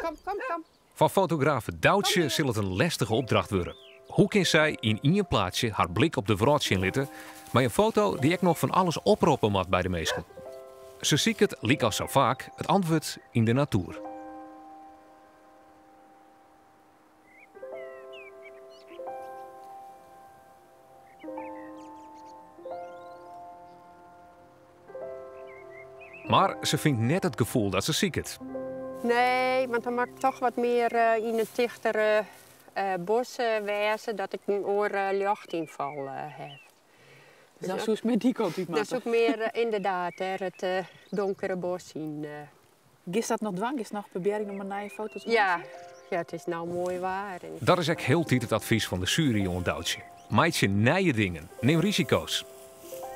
Kom, kom, kom. Foar fotograaf Doutsje sil it in lestige opdracht wurde. Hoe kin sy yn ien plaatsje har blik op de wrâld sjen litte mei in foto dy't ek noch fan alles oproppe moat by de minsken? Se siket, lykas sa faak, it antwurd yn de natoer. Mar se fynt net it gefoel dat se siket. Nee, want dan moat ik toch wat mear yn in tichtere bosk wêze, dat ik in oare ljochtynfal haw. Dus dan soest mear dy kant út moatte? Dan soe ik mear inderdaad dêr it donkere bosk yn. Giest dat noch dwaan? Giest noch probearjen om in nije foto te Ja, meitsjen? ja, it is no moai waar. Dat is ek hieltyd it advys fan de sjuery oan Doutsje. Meitsje nije dingen, nim risiko's.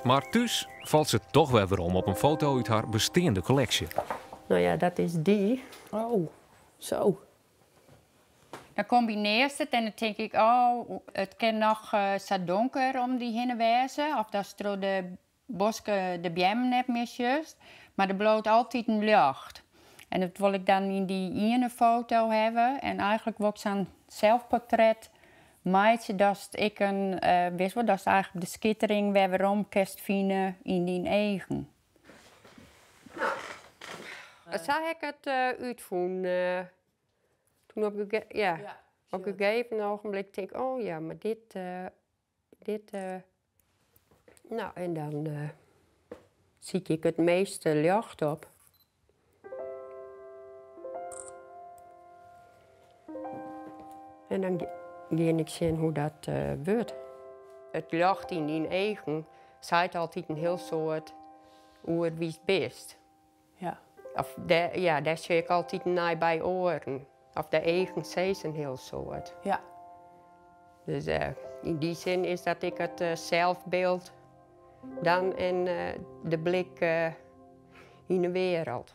Mar thús falt se toch wer werom op in foto út har besteande kolleksje. No ja, dat is dy. Oh, zo. Dan kombinearst it en dan tink ik, oh, it kin noch sa donker om dy hinne wêze. Of datst troch de bosk de beammen net mear sjochst, mar der bliuwt altyd in ljocht. En dat wol ik dan yn dy iene foto hawwe. En eigenlik wol ik sa'n selfportret meitsje datst ek in, witst wol, datst eigenlik de skittering wer werom kinst fine yn dyn eagen. No, sa ha ik it útfûn. Toen op ja, op in gegeven ogenblik tink ik, oh ja, mar dit, Dit, no en dan sykje ik it measte ljocht op. En dan gean ik sjen hoe dat wurdt. It ljocht yn dyn eagen seit altyd in hiel soad oer wie'tst bist. Ja. Of dêr, ja, dêr sjoch ik altyd nei by oaren. Of de eagen sizze in hiel soad. Dus yn dy sin is dat ek it selsbyld dan en de blik yn de wereld.